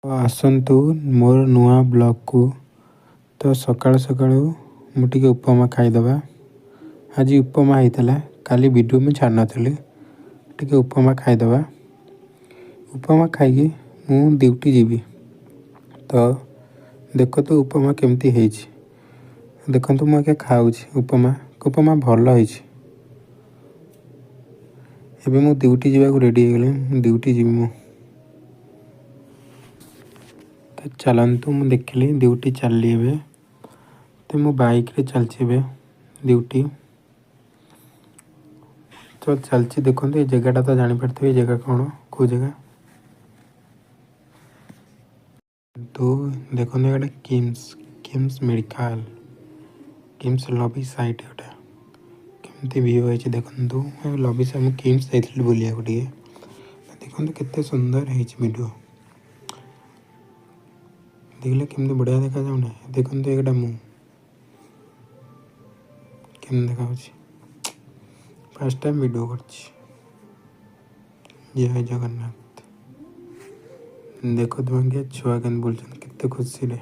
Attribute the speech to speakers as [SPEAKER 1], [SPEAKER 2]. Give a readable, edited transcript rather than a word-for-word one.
[SPEAKER 1] ଆସନ୍ତୁ ମୋର ନୂଆ ବ୍ଲଗ୍କୁ। ତ ସକାଳୁ ସକାଳୁ ମୁଁ ଟିକେ ଉପମା ଖାଇଦେବା। ଆଜି ଉପମା ହେଇଥିଲା, କାଲି ଭିଡ଼ିଓ ମୁଁ ଛାଡ଼ିନଥିଲି। ଟିକେ ଉପମା ଖାଇଦେବା। ଉପମା ଖାଇକି ମୁଁ ଡ୍ୟୁଟି ଯିବି। ତ ଦେଖନ୍ତୁ ଉପମା କେମିତି ହେଇଛି। ଦେଖନ୍ତୁ, ମୁଁ ଆଜ୍ଞା ଖାଉଛି ଉପମା। ଉପମା ଭଲ ହେଇଛି। ଏବେ ମୁଁ ଡ୍ୟୁଟି ଯିବାକୁ ରେଡ଼ି ହେଇଗଲି। ଡ୍ୟୁଟି ଯିବି ମୁଁ। ତ ଚାଲନ୍ତୁ, ମୁଁ ଦେଖିଲି ଡ୍ୟୁଟି ଚାଲିଲି ଏବେ। ତ ମୁଁ ବାଇକ୍ରେ ଚାଲିଛି ଏବେ ଡ୍ୟୁଟି। ତ ଚାଲିଛି, ଦେଖନ୍ତୁ ଏଇ ଜାଗାଟା ତ ଜାଣିପାରିଥିବେ ଏ ଜାଗା କ'ଣ, କେଉଁ ଜାଗା। ତ ଦେଖନ୍ତୁ, ଏଇଟା KIMS medical, KIMS lobby site. ଏଇଟା କେମିତି ଭିଉ ହେଇଛି ଦେଖନ୍ତୁ ଲବି ସାଇଟ୍। ମୁଁ କିମ୍ସ ଯାଇଥିଲି ବୁଲିବାକୁ ଟିକେ। ଦେଖନ୍ତୁ କେତେ ସୁନ୍ଦର ହେଇଛି ଭିଡ଼ିଓ। ଦେଖିଲେ କେମିତି ବଢ଼ିଆ ଦେଖାଯାଉନି? ଦେଖନ୍ତୁ, ଏଇଟା ମୁଁ କେମିତି ଦେଖାଯାଉଛି। ଫାର୍ଷ୍ଟ ଟାଇମ୍ ଭିଡ଼ିଓ କରୁଛି। ଜୟ ଜଗନ୍ନାଥ। ଦେଖନ୍ତୁ ଆଜ୍ଞା, ଛୁଆ କେମିତି ବୁଲୁଛନ୍ତି କେତେ ଖୁସିରେ।